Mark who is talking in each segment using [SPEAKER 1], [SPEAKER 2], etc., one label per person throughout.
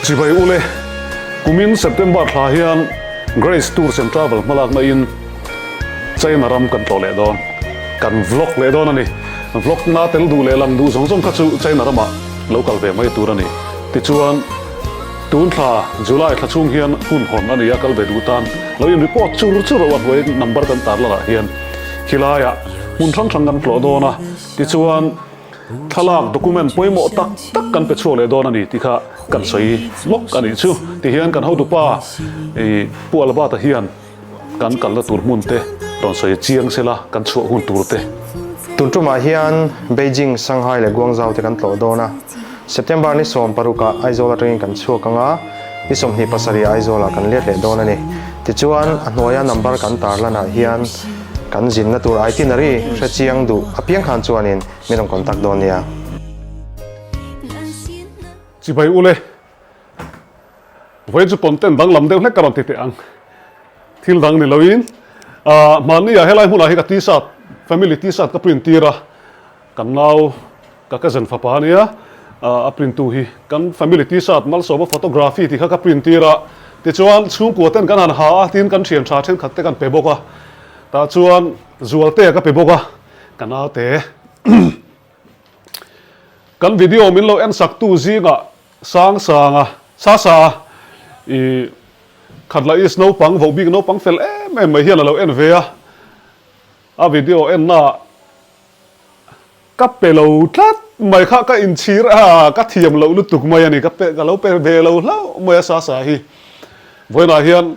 [SPEAKER 1] Chibai ule, kumin September thla hian Grace Tours and Travel hmalakna in China ram kan tlawh leh dawn. Kan vlog leh dawn a ni. Vlog na tel duh leh lang duh zawng zawng kha chu China ramah lo kal ve mai tur a ni. Tichuan, tun thla July thla chhung hian hun hawn a ni a, kal ve duh tan lo in report chur chur a hnuai number kan tar lakah hian khilaiah hmun hrang hrang kan tlawh dawn a. Tichuan, thlalak document pawimawh tak tak kan pe chhuak leh dawn a ni tih kha kan sawi lawk a nih chu. Tihian kan hotupa ih Pu Albert-a hian kan kalna tur hmun te rawn sawi chiang sela kan chhuah hun tur te.
[SPEAKER 2] Tun tumah hian Beijing, Shanghai leh Guangzhou te kan tlawh dawn a. September ni 16 ah Aizawl atangin kan chhuak ang a, ni 27 ah Aizawlah kan let leh dawn a ni. Tichuan, a hnuaia number kan tarlanah hian kan zinna tur itinerary hre chiang duh apiang khan chuanin min rawn contact dawn nia.
[SPEAKER 1] Chibai ule, vawiin chu content danglam deuh hlek ka rawn ti teh ang. Thil dang ni loin, hmanni ah helai hmunah hi ka t-shirt, family t-shirt ka print tir a, Kan nau ka cousin fapa a nia, a print tu hi kan family t-shirt Malsawma photography tih kha ka print tir a, tichuan chhungkua ten kan han ha a, tin kan thian tha thenkhat te kan pe bawk a, tah chuan Zualtea ka pe bawk a, ka naute kan video min lo en sak tu zingah Sangsanga, Sasa, i Khatla East naupang vohbik naupang fel em em mai hian a lo en ve a, a video enna ah Ka pe lo tlat mai kha ka inchhir a, ka thiam loh lutuk mai a ni, ka pe ka lo pe ve lo hlauh mai a Sasa hi. Vawiinah hian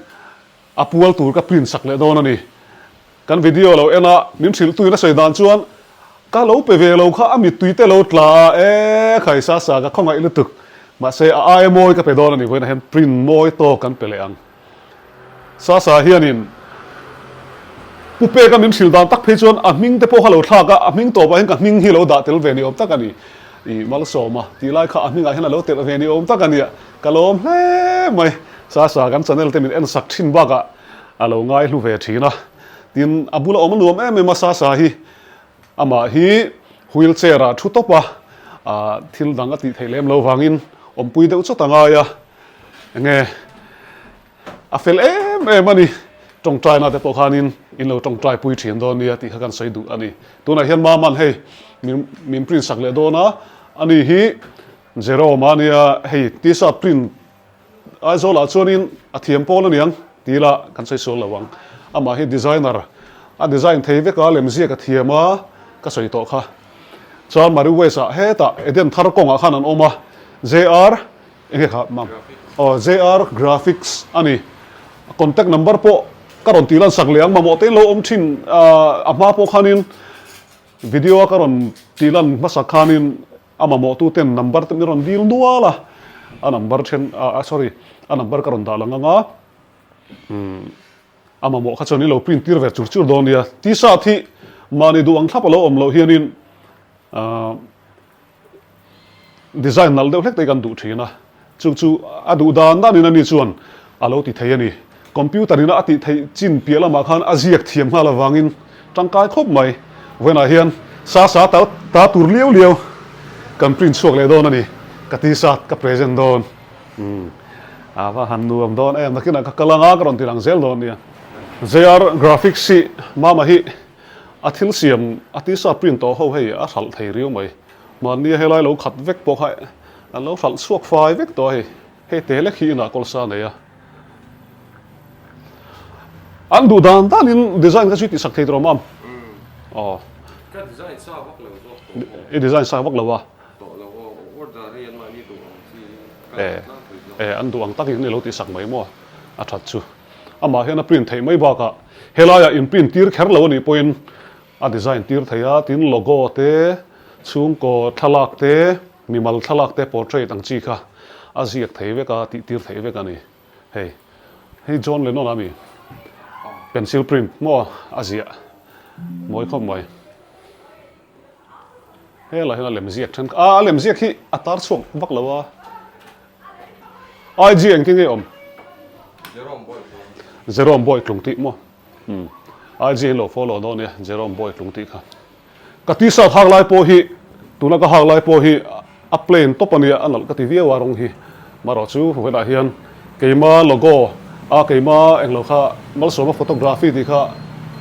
[SPEAKER 1] a pual tur ka print sak leh dawn a ni. Kan video lo en a, min hrilh tuin a sawi dan chuan ka lo pe ve lo kha a mittui te lo tla a, e khai Sasa ka khawngaih lutuk. Mahse a aia mawi ka pe dawn a ni, vawiinah hian print mawi tawk kan pe leh ang. Sasa hianin Pu Peka min hrilh dan tak phei chuan a hming te pawh kha lo thlak a, a hming tawpah hian ka hming hi lo dah tel ve ni awm tak a ni. I Malsawma tih lai kha a hmingah hian a lo telh ve ni awm tak a nia, ka lawm hle mai. Sasa kan channel te min en sak thin bakah a lo ngai hlu ve thin a, tin a bula awm a nuam em em a Sasa hi amah hi wheel chair ah thu tawp a, thil dang a tih theih lem lo vangin awmpui deuh chawt a ngai a. Enge a fel em em a ni. Tawngtaina te pawh khanin in lo tawngtai pui thin dawn nia tih kha kan sawi duh a ni. Tunah hian Maman hei min min print sak leh dawn a, ani hi Jerome a nia hei t-shirt print Aizawlah chuanin a thiam pawl a niang ti ila kan sawi sual lo ang. Amah hi designer a design thei vek a, lemziak a thiam a ka sawi tawh kha. Chuan Mari West ah hetah Eden thar kawngah khan an awm a, JR Enge kha mam? Aw JR Graphics a ni. Contact number pawh ka rawn tih lan sak leh ang mamawh te in lo awm thin a hma pawh khanin video a ka rawn tih lan hmasak khanin a mamawh tu ten number te min rawn dil nual a, a number then a sorry a number ka rawn dah lang ang a umm a mamawh kha chuan in lo print tir ve chur chur dawn nia. T-shirt hi mahni duh ang thlap a lo awm loh hianin ahh Design nalh deuh hlek te hi kan duh thin a, chu chu a duh dan danin ani chuan a lo ti thei a ni. Computer ina a tih theih chin piah lamah khan a ziak thiam nghal avangin tangkai khawp mai. Vawiinah hian sa sa ta ta tur liau liau kan print chhuak leh dawn a ni. Ka t-shirt ka present dawn. Umm a va han nuam dawn em. Nakinah ka kal anga ka rawn ti lang zel dawn nia. JR Graphics hi mama hi A thil siam a tisa print tawh ho hei a hralh thei riau mai. Mahnia helai lo khat vek pawh kha an lo hralh chhuak fai vek tawh a hei. Hei te lek hi inah kawlsa nei a. An duh dan danin design kha chu i tihsak thei tawh mam. Aw.
[SPEAKER 3] Ka design sa vak lo zawk tawh maw?
[SPEAKER 1] I design sa vak lo a.
[SPEAKER 3] Tawh lo aw. Order hei an mahni duh ang chi ka la tlangpui zawk.
[SPEAKER 1] E, an duh ang takin i lo tihsak mai maw? A that chu. Amah hian a print theih mai bakah helaiah in print tir kher lo a nih pawhin a design tir thei a, tin logo te, chhungkaw thlalak te, mimal thlalak te, portrait ang chi kha a ziak thei vek a, tih tir theih vek a ni. Hei, hei John Lennon a mi pencil print maw a ziah mawi khawp mai. Helai hian a lem ziak then a, a lem ziak hi a tar chhuak vak lo a. IG engtin nge awm?
[SPEAKER 3] Jerome Bawitlung.
[SPEAKER 1] Jerome Bawitlung tih maw? Umm. IG in lo follow dawn nia Jerome Bawitlung tih kha. Ka t-shirt hak lai pawh hi tuna ka hak lai pawh hi a plain tawp a nia a nalh ka ti viau a rawng hi. Marawh chu vawiinah hian keima logo a keima englo kha Malsawma photography tih kha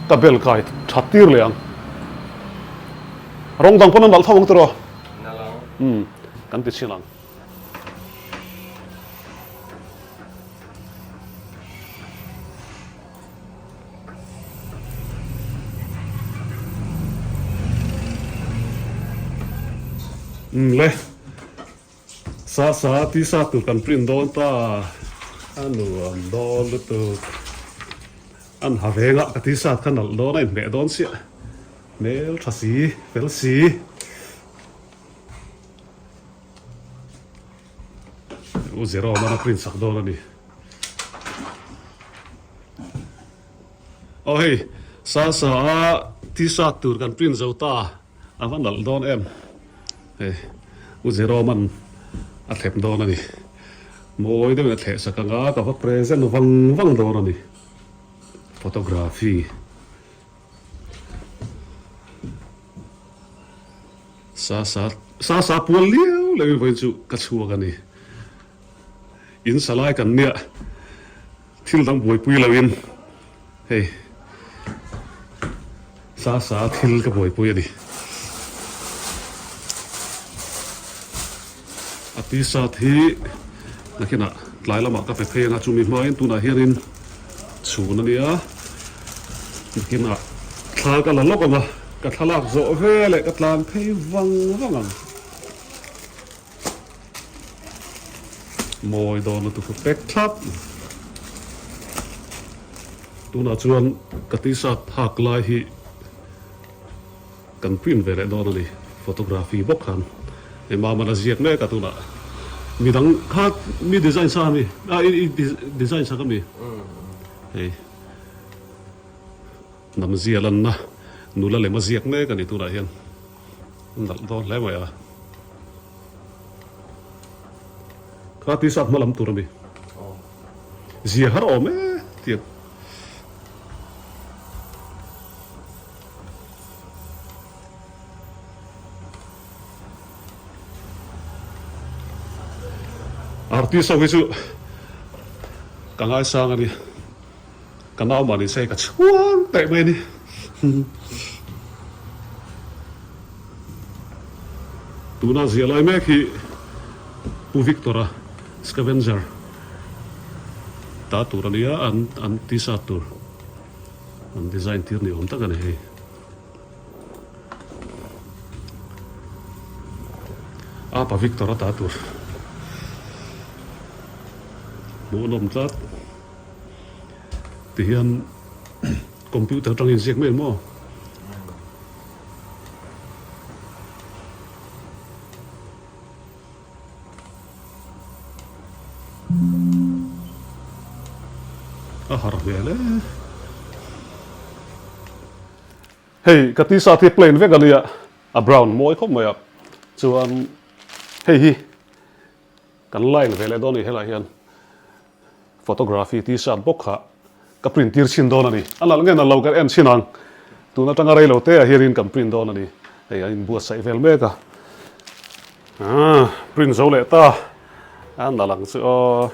[SPEAKER 1] ka bel kai that tir leh ang. Rawng dang pawn a nalh tho ang tiraw?
[SPEAKER 3] Nalh ang.
[SPEAKER 1] Umm kan ti chhin ang. Umm le. Sa sa tisa tur kan print dawn ta a nuam dawn lutuk. An ha vengah ka tisa kha nalh dawn a inhmeh dawn chiah. Hmel tha si, fel si. U Jerome a print sak dawn a ni. Aw hei, sa sa a t-shirt tur kan print zo ta, a va nalh dawn em. Hei, U Jerome an a thlep dawn a ni. Mawi deuhin a thleh sak ang a, ka va present vang vang dawn a ni. Photography. Sa sa sa sa pual liau leuhin vawiin chu ka chhuak a ni. In sa lai kan nia thil dang buaipui loin hei sa sa thil ka buaipui a ni. A t-shirt hi nakinah tlai lamah ka pe phei anga chumi hmain tunah hianin chhun a nia nakinah thla ka la lawk ang a ka thlalak zawh veleh ka tlan phei vang vang ang. Mawi dawn lutuk pek thlap. Tunah chuan ka t-shirt hak lai hi Kan print ve leh dawn a ni, photography bawk khan hei Mama la ziak mek a tunah midang kha mi design sa ami a i design sak ami hei hnam zia lanna nula lem a ziak mek a ni tunah hian a nalh dawn hle mai a kha t-shirt hma lam tur ami zia har awm e tiang. Artist ho hi chu ka ngaisang a ni, ka nau mah ni se ka chhuang teh mai a ni. Tuna ziah lai mek hi Pu Victor-a scavenger ta tur a nia an t-shirt tur. An design tir ni awm tak a ni hei. Apa Victor a ta tur. Hmuh an awm tlat. Tihian computer atangin ziak mai maw? A har hmel e. Hei ka t-shirt hi plain vek a nia, a brown mawi khawp mai a, chuan hei hi kan line ve leh dawn a ni helaiah hian. Photography t-shirt bawk kha ka print tir chhin dawn a ni. A nalh nge nalh lo kan en chhin ang. Tun atanga rei lo te ah hianin kan print dawn a ni. Hei an inbuatsaih vel mek a. Aaa print zo leh ta. A nalh ang chu aw.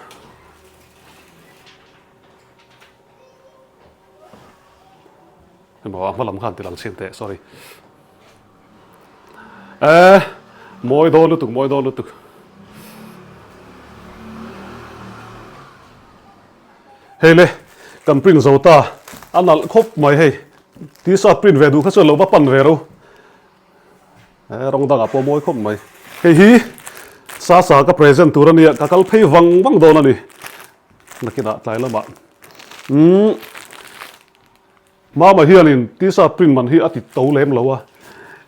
[SPEAKER 1] Emaw a hma lam khan ti lang chhin teh sorry. Eh mawi dawn lutuk mawi dawn lutuk. Hei le kan print zo ta a nalh khawp mai hei t-shirt print ve duh kha chuan lo va pan ve ro eh rawng dangah pawh mawi khawp mai hei hi sa sa ka present tur ania ka kal phei vang vang dawn a ni nakinah tlai lamah umm. Mama hianin t-shirt print man hi a ti to lem lo a,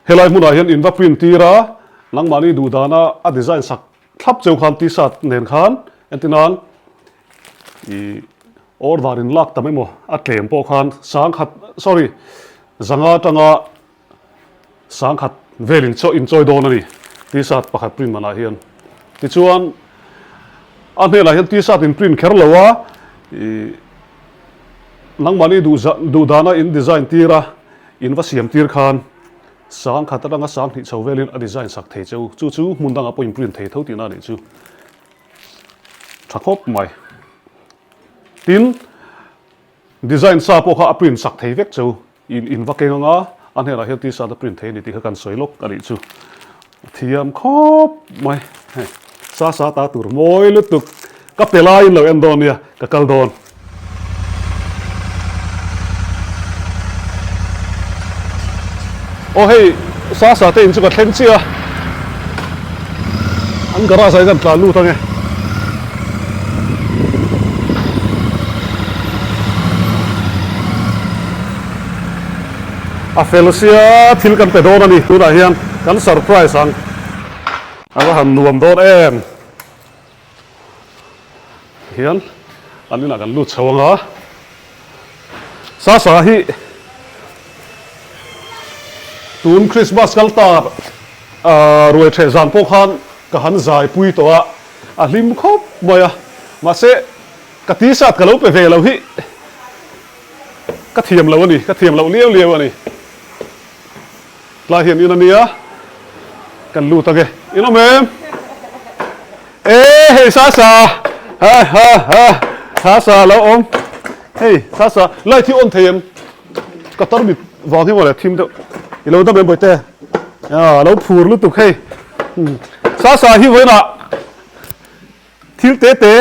[SPEAKER 1] helai hmunah hian in va print tir a, nangmahni duh dana a design sak thlap cheu khan t-shirt nen khan entir nan ih order in lak tam emaw a tlem pawh khan sangkhat sorry zanga atanga Sangkhat vel in chaw inchawi dawn a ni t-shirt pakhat print manah hian. Tichuan a hnenah hian t-shirt in print kher lo a, ih nangmahni duh duh dana in design tir a, in va siam tir khan sangkhat atanga sanghnih chho velin a design sak thei che u. Chu chu hmun dangah pawh in print thei tho tihna a nih chu. Tha khawp mai. Tin, design sa pawh kha a print sak thei vek cheu. In in va keng anga a hnenah hian t-shirt a print thei a ni tih kha kan sawi lawk a nih chu. A thiam khawp mai. Hei sa sa ta tur mawi lutuk. Ka pe laiin lo en dawn nia, ka kal dawn. Aw hei sa sa te in chu ka thleng chiah a, an garage ah hian kan tlan lut ange. A fel sia thil kan pe dawn a ni tunah hian kan surprise ang. A va han nuam dawn em. Hian an inah kan lut chho anga Sasa hi tun Christmas kal ta ruai theh zan pawh khan ka han zai pui tawh a, a hlim khawp mai a, mahse ka t-shirt ka lo pe ve lo hi ka thiam lo a ni, ka thiam loh liau liau a ni. Tlai hian in a nia, kan lut ange. In awm em? E hei Sasa, ha ha ha, Sasa lo awm. Hei Sasa, light hi on thei em? Ka tarmit vang hi mawle thim deuh. I lo dam em bawihte? A lo phur lutuk hei. Sasa hi vawiinah Thil te te,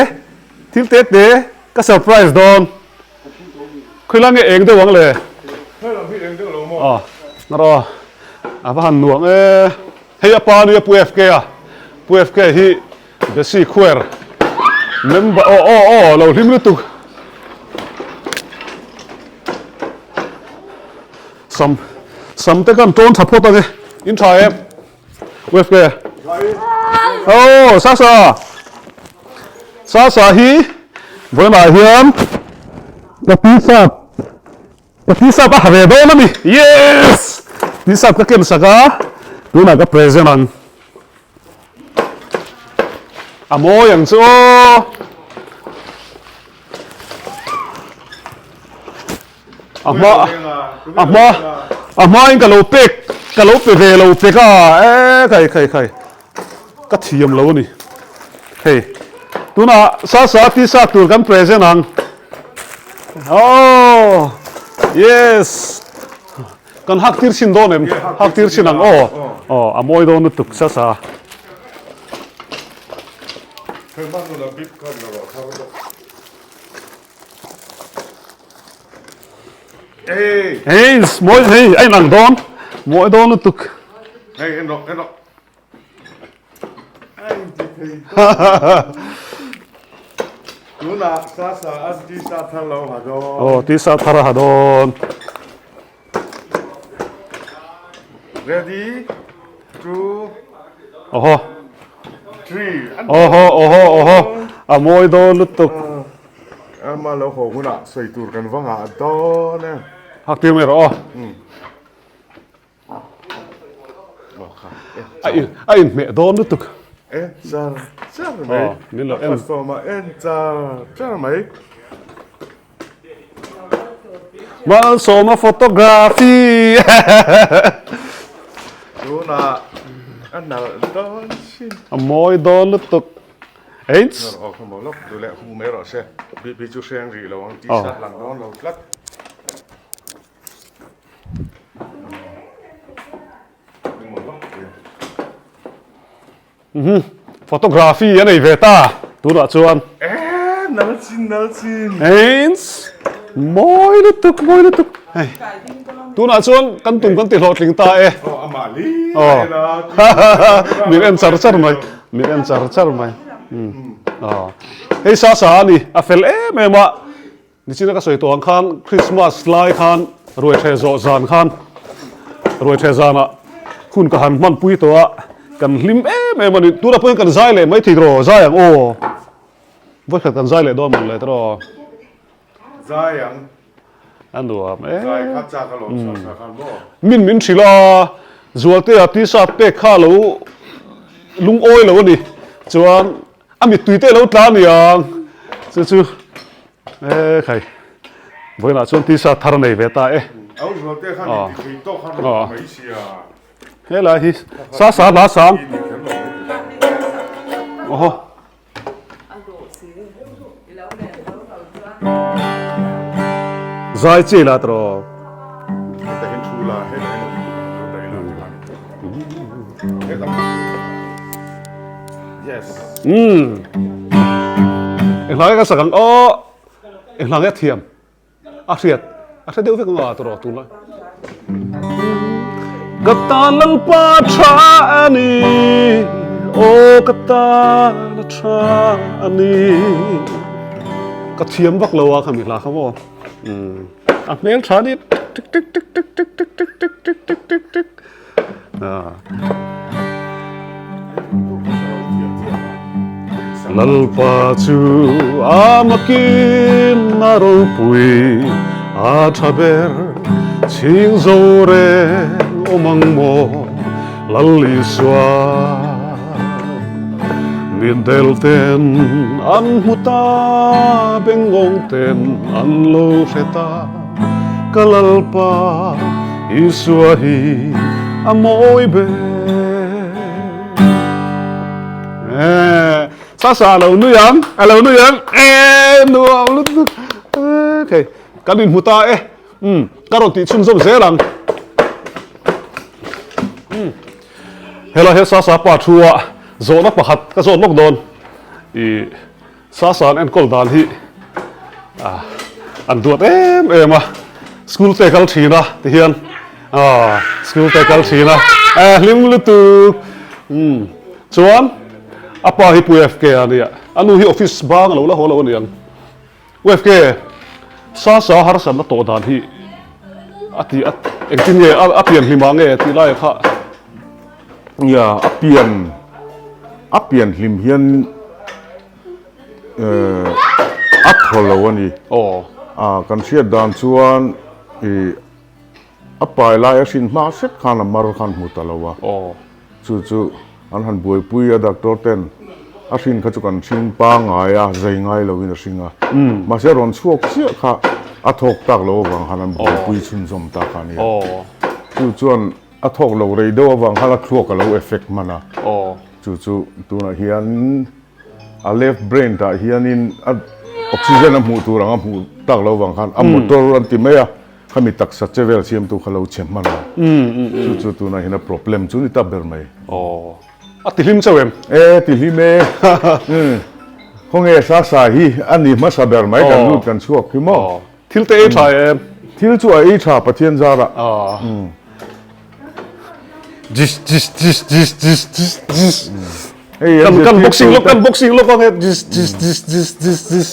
[SPEAKER 1] thil te te ka surprise dawn. Khawilai nge eng deuh ang le? Aw, ngarawh a va han nuam e. Hei a pa nia Pu FK a, Pu FK hi Besi Khuer member, aw aw aw lo hlim lutuk. Sam, sam te kan tawn tha phawt ange, in tha em? UFK. Oh, Sasa. Sasa hi vawiinah hian ka t-shirt ka t-shirt a ha ve dawn a ni. Yes! T-shirt ka ken sak a, tunah ka present ang. A mawi ang chu aw. A hma a hma a hmain ka lo pek ka lo pe ve lo pek a e khai khai khai ka thiam lo a ni hei tunah sa sa ti sa tur kan present ang oh yes kan hak tir chhin dawn em hak tir chhin ang aw aw a mawi dawn lutuk sa sa Hei mawi hei a inang dawn mawi dawn lutuk.
[SPEAKER 4] Hei en rawh en rawh. Tunah sa sa a t-shirt thar lo ha dawn.
[SPEAKER 1] Aw t-shirt thar a ha dawn.
[SPEAKER 4] Ready 2
[SPEAKER 1] Oho.
[SPEAKER 4] 3
[SPEAKER 1] Oho oho oho a mawi dawn lutuk.
[SPEAKER 4] Ama lo haw hunah sawi tur kan va ngah dawn e.
[SPEAKER 1] Hak tir mai rawh aw. A in a inhmeh dawn lutuk.
[SPEAKER 4] En char char mai.
[SPEAKER 1] Min lo en.
[SPEAKER 4] Customer en char char mai.
[SPEAKER 1] Malsawma photography.
[SPEAKER 4] Tunah a nalh dawn chin.
[SPEAKER 1] A mawi dawn lutuk. Eits.
[SPEAKER 4] Aw kha maw lawk duh leh hu mai rawh se. Bibi chu hreng rih lo ang t-shirt lang dawn lo tlat.
[SPEAKER 1] Photography a nei ve ta tunah chuan.
[SPEAKER 4] Eee nal chin nal chin.
[SPEAKER 1] Eins mawi lutuk mawi lutuk hei tunah chuan kan tum kan ti hlawhtling ta e.
[SPEAKER 4] Aw amah li a en
[SPEAKER 1] a. Min en char char mai min en char char mai. Aw hei sa sa a ni a fel em em a. Nichina ka sawi tawh ang khan Christmas lai khan ruaitheh zawh zan khan ruaitheh zanah hun ka han hmanpui tawh a, kan hlim em em a ni. Tunah pawhin kan zai leh mai thei tiraw? Zai ang aw. Vawikhat kan zai leh dawn mawn le tiraw?
[SPEAKER 4] Zai ang.
[SPEAKER 1] A nuam e.
[SPEAKER 4] Zai kha chak alawm sa sa khan maw?
[SPEAKER 1] Min min hrilh a, Zualtea t-shirt pek kha lo lungawi lo a ni. Chuan A mittui te lo tla aniang chu chu e khai vawiinah chuan t-shirt thar a nei ve ta e.
[SPEAKER 4] Au zual te khan in ti thei tawk khan rawn ti mai sia.
[SPEAKER 1] Helai hi sa sa hla sang. Oho. Zai chi la tawh. Umm. Enghlai ka sak ang aw. Enghlai nge thiam. A hriat a hre deuh vek ang a tawh tunlai. Ka tan Lalpa tha a ni, aw ka tan a tha a ni. Ka thiam vak lo a khami hla kha maw. A hmel tha ni tik tik tik tik tik tik tik tik tik tik tik tik. Lalpa chu a makin a ropui a tha ber chhing zo reng awm ang maw Lal Isua Mitdel ten an hmu ta bengawng ten an lo hre ta. Ka Lalpa Isua hi a mawi ber. Sasa a lo nui ang, a lo nui ang, e nuam lutuk. Okay, kan inhmu ta e. Um, ka rawn tih chhunzawm zel ang. Um, helai he Sasa pa thu a zawhna pakhat ka zawt lawk dawn. I Sasa an enkawl dan hi an duat em em a, school te kal thin a ti hian school te kal thin a hlim lutuk umm chuan a pa hi Pu FK a nia, a nu hi office bang a lo la haw lo a niang. Pu FK Sasa harsatna tawh dan hi a ti a engtin nge a pian hlim ah nge tih lai kha.
[SPEAKER 4] Nia a pian a pian hlim hian eh a thaw lo a ni.
[SPEAKER 1] Aw.
[SPEAKER 4] A kan hriat dan chuan ih a pai lai a hrin hma hret khan a mar khan hmu ta lo a.
[SPEAKER 1] Aw.
[SPEAKER 4] Chu chu an han buaipui a doctor ten a hrin kha chu kan hring pangai a zai ngai lo in a hring a. Mahse a rawn chhuak chiah kha a thawk tak lo avang khan an buaipui chhunzawm ta kha a nia. Chu chuan a thawk lo rei deuh avang khan a thluak a lo effect hman a. Chu chu tunah hian a left brain tah hianin a oxygen a hmuh tur ang a hmuh tak lo avang khan a motor an ti mai a. Khami taksa che vel siamtu kha lo chhe hman a, chu chu tunah hian a problem chu ni ta ber mai.
[SPEAKER 1] Aw, a ti hlim chauh em?
[SPEAKER 4] E, ti hlim e. Khawnge Sasa hi a ni hmasa ber mai kan lut kan chhuak hi maw?
[SPEAKER 1] Thil te ei tha em?
[SPEAKER 4] Thil chu a ei tha Pathian zarah.
[SPEAKER 1] Jis jis jis jis jis jis jis. Kan kan boxing lawk kan boxing lawk ang e jis jis jis jis jis jis.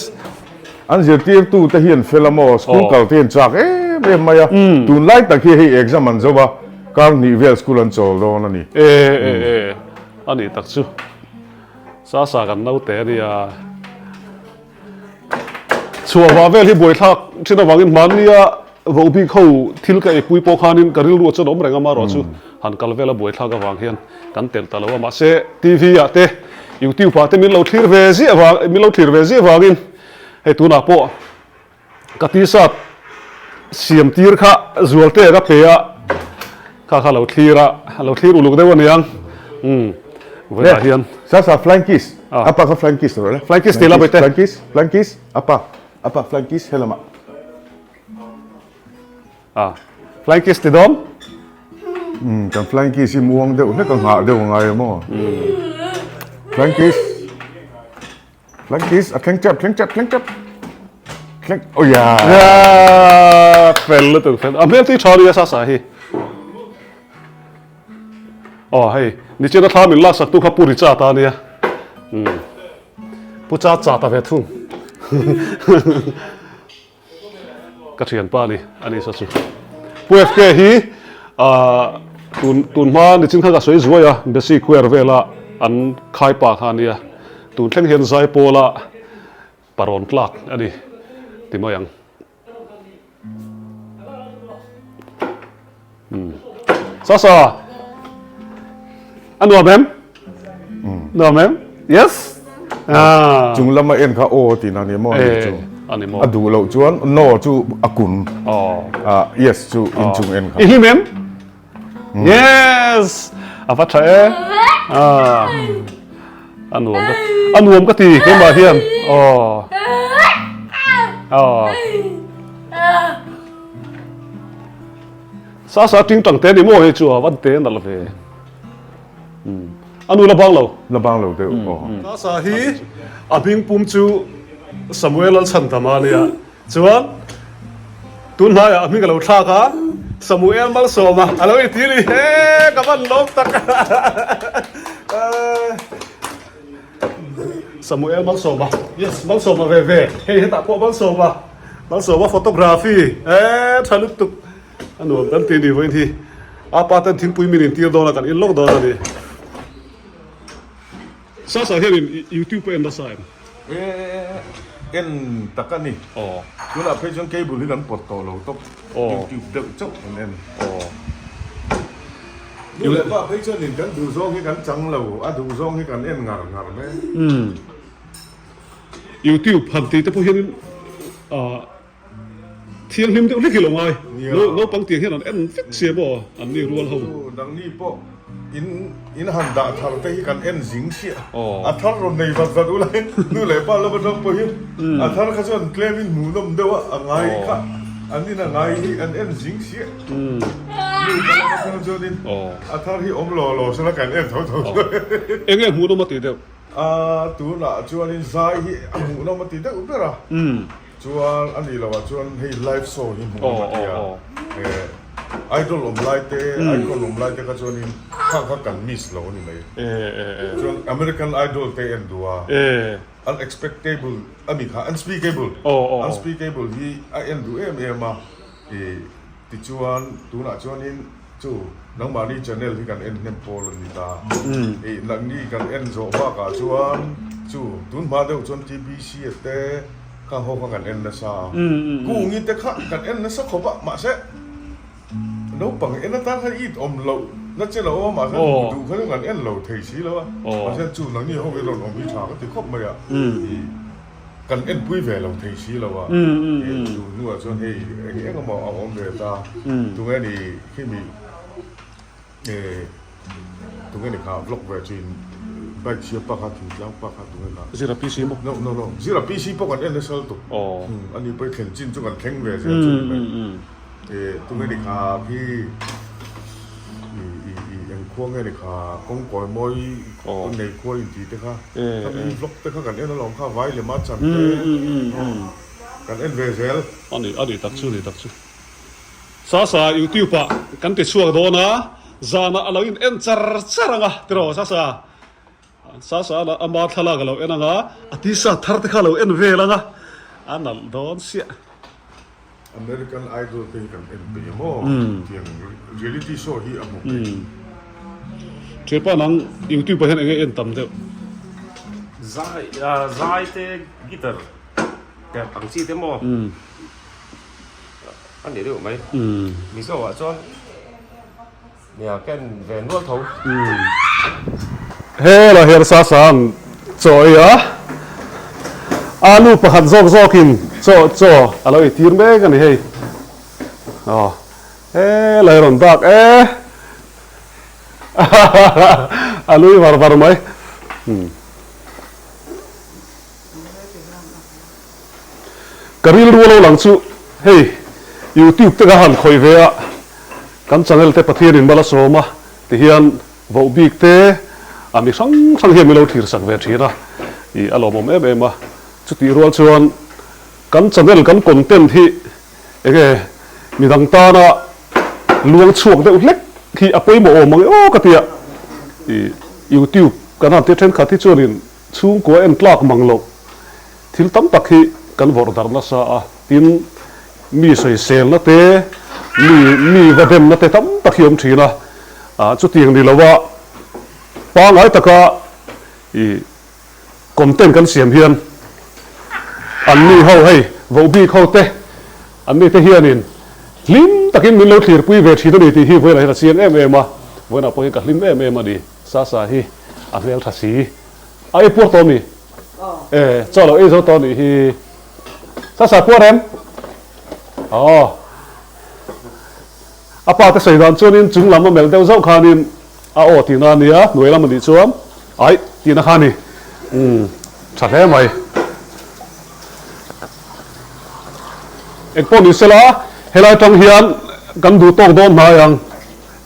[SPEAKER 4] An zirtirtu te hian fel a maw school kal te hian chak em em mai a tunlai tak hi hei exam an zo a kar hnih vel school an chawl dawn a ni.
[SPEAKER 1] E e e a nih tak chu Sasa kan naute a nia. Chhuahva vel hi buaithlak thin avangin hmannia vohbik ho thil ka eipui pawh khanin ka rilru chuan awm reng a, amaherawh chu han kal vela buaithlak avang hian kan telh ta lo a, mahse TV ah te YouTube ah te min lo thlir ve ziah vang min lo thlir ve ziah vangin hei tunah pawh Ka t-shirt siam tir kha Zualte ka pe a, kha kha lo thlir a, a lo thlir uluk deuh a niang. Umm, vawilah hian.
[SPEAKER 4] Sasa, flying kiss. Apa kha flying kiss rawh le.
[SPEAKER 1] Flying kiss ti la bawihte.
[SPEAKER 4] Flying kiss, flying kiss, apa, apa flying kiss helamah.
[SPEAKER 1] Ah, flying kiss ti dawn.
[SPEAKER 4] Umm, kan flying kiss hi muang deuh hlek a nghah deuh a ngai a maw. Flying kiss. Flying kiss, a thleng tep, thleng tep, thleng tep. Thleng, oh yeah.
[SPEAKER 1] Yeah, fel lutuk fel. A hmel tui tha nia sa sa hi. Oh hei, nichina thla min laksak tu kha Pu Richard a nia. Hmm. Pu Cha cha ta ve thung. Ka thianpa a ni, a ni sa chu. Pu FK hi tun tun hma nichin khan ka sawi zuai a, Besi Khuer vela an khai pa kha a nia. Tun thleng hian Zaipawla parawn tlak a ni ti mai ang. Sasa a nuam em? Nuam em? Yes.
[SPEAKER 4] Ah. Chung lama en kha aw tih na ni maw ni chu.
[SPEAKER 1] Ani maw.
[SPEAKER 4] A duh loh chuan no chu a kun.
[SPEAKER 1] Oh.
[SPEAKER 4] Ah yes chu in chung en kha.
[SPEAKER 1] I hlim em? Yes. A va tha e. Ah. A nuam ka a nuam ka ti keimah hian aw aw sa sa ting tang te ni maw hei chu a van te nalh ve a nu la bang lo
[SPEAKER 4] la bang lo deuh aw
[SPEAKER 1] sa sa hi a hming pum chu Samuel Lalchhandama ania Chuan tun hnaiah a hming a lo thlak a, Samuel Malsawma a lo inti ni he ka van lawm tak Samuel Malsawma yes Malsawma ve ve hei hetah pawh Malsawma Malsawma photography e tha lutuk a nuam kan ti ni vawiin hi a pa ten thingpui min intir dawn a kan in lawk dawn a ni. Sasa hianin YouTube a en nasa em?
[SPEAKER 4] E en tak a ni. Tunah phei chuan cable hi kan pawt tawh lo tawp. YouTube deuh chauh kan en. Nu leh pa phei chuanin kan duh zawng hi kan chang lo, a duh zawng hi kan en ngar ngar mai.
[SPEAKER 1] YouTube han tih te pawh hianin Thianghlim deuh hlek hi lo ngai. Naupang tiang hian an en vek sia maw an ni rual ho.
[SPEAKER 4] Nangni pawh in in han dah thar te hi kan en zing chiah. A thar rawn nei vat vat ula nu leh pa lama tang pawhin a thar kha chuan tlem in hmuhnawm deuh a a ngai kha an in a ngai hi an en zing chiah. Nu pa lama tang chuanin a thar hi awm law law sela kan en tho tho.
[SPEAKER 1] Enge hmuhnawm a tih deuh?
[SPEAKER 4] A tunah chuanin zai hi a hmuhnawm a ti deuh ber a. Chuan a nih loh ah chuan hei live show hi hmuh awm a ti a, eh idol awm lai te icon awm lai te kha chuanin khang kha kan miss lo a ni mai. Chuan American idol te en duh a, unexpectable a mi kha unspeakable unspeakable hi a en duh em em a, eh tichuan tunah chuanin chu nangmahni channel hi kan en hnem pawl a ni ta, eh nangni kan en zawh bakah chuan chu tun hma deuh chuan TBC a te. Kha ho kha kan en nasa a, kungi te kha kan en nasa khawp a, mahse naupang en atan khan it awm loh na chen a awm a, mahse duh duh kha chu kan en lo thei si lo a, mahse chu nangni ho hi rawn awm hi tha ka ti khawp mai a, ih kan en pui ve lo thei si lo a, ih duh hnuah chuan hei eng eng emaw a awm ve ta, tunge ni khimi. E tunge ni kha vlog ve chin bike chhia pa kha thingtlang pa kha tunge kha.
[SPEAKER 1] Zira PC maw?
[SPEAKER 4] No no no Zira PC pawh kan en nasa lutuk.
[SPEAKER 1] Aw.
[SPEAKER 4] Ani pawh i thlen chin chu kan thleng ve zel chu ni mai. E tunge ni kha khi i i i eng khua nge ni kha kawngkawi mawi nei khua inti te kha khami vlog te kha kan en alawm kha vai lema chan te kan en ve zel.
[SPEAKER 1] Ani ani tak chu ni tak chu. Sasa youtube ah kan ti chhuak dawn a, zanah a lo in en char char ang a tiraw Sasa? Sasa a ama thlalak a lo en ang a, a t-shirt thar te kha a lo en vel ang a, a nalh dawn siah.
[SPEAKER 4] American Idol te hi kan en peih a maw? Tiang reality show hi a hmu peih.
[SPEAKER 1] Thianpa nang youtube ah hian enge en tam deuh?
[SPEAKER 3] Zai zai te guitar perh ang chi te maw? A ni deuh mai. Mizo ah chuan nia ken ve nual tho.
[SPEAKER 1] Helai hian Sasang chaw ei a, alu pakhat zawk zawkin chaw chaw a lo eitir mek a ni hei. Aw helai rawn dak e a nui var var mai. Ka rilru lo lang chu hei YouTube te ka han khawih ve a, kan channel te Pathianin mal a sawm a ti hian voh bik te a mi hrang hrang hian min lo thlir sak ve thin a, ih a lawmawm em em a. Chutih rual chuan kan channel kan content hi enge midang tana luang chhuak deuh hlek hi a pawimawh awm ang e aw ka ti a, ih YouTube kan han ti thenkhat hi chuanin chhungkua en tlak mang loh Thil tam tak hi kan vawrh darh nasa a, tin mi sawiselna te, mi mi va demna te tam tak hi awm thin a, chutiang ni loa pangngai taka ih content kan siam hian an mi ho hei vohbik ho te an mi te hianin hlim takin min lo thlirpui ve thin a ni tih hi vawiinah hian a chiang em em a, vawiinah pawh hian ka hlim em em a ni, Sasa hi a hmeltha si. A ei puar tawh mi? E, chaw lo ei zo tawh nih hi. Sasa puar em? Aw. A pa te sawi dan chuanin chung lam a melh deuh zauh khanin a aw tihna a nia, hnuai lam a nih chuan ai tihna kha a ni. Umm tha hle mai. Engpawh ni sela helai tang hian kan duh tawk dawn hnai ang.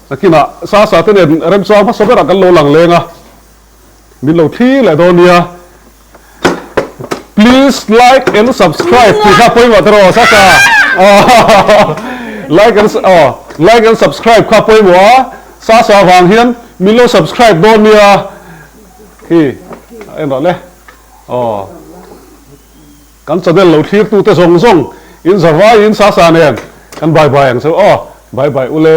[SPEAKER 1] Nakinah Sasa te nen remchang hmasa berah kan lo lang leng a, min lo thlir leh dawn nia. Please like and subscribe tih kha pawimawh te rawh Sasa. Like and aw like and subscribe kha pawimawh a, Sasa vang hian min lo subscribe dawn nia. Khi a en rawh le aw. Kan channel lo thlir tute zawng zawng in za vaiin Sasa nen kan bye bye ang che u aw. Bye bye ule.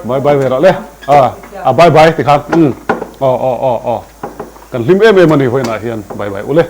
[SPEAKER 1] Bye bye ve rawh le. A a bye bye tikhan umm aw aw aw aw. Kan hlim em em a ni vawiinah hian bye bye ule.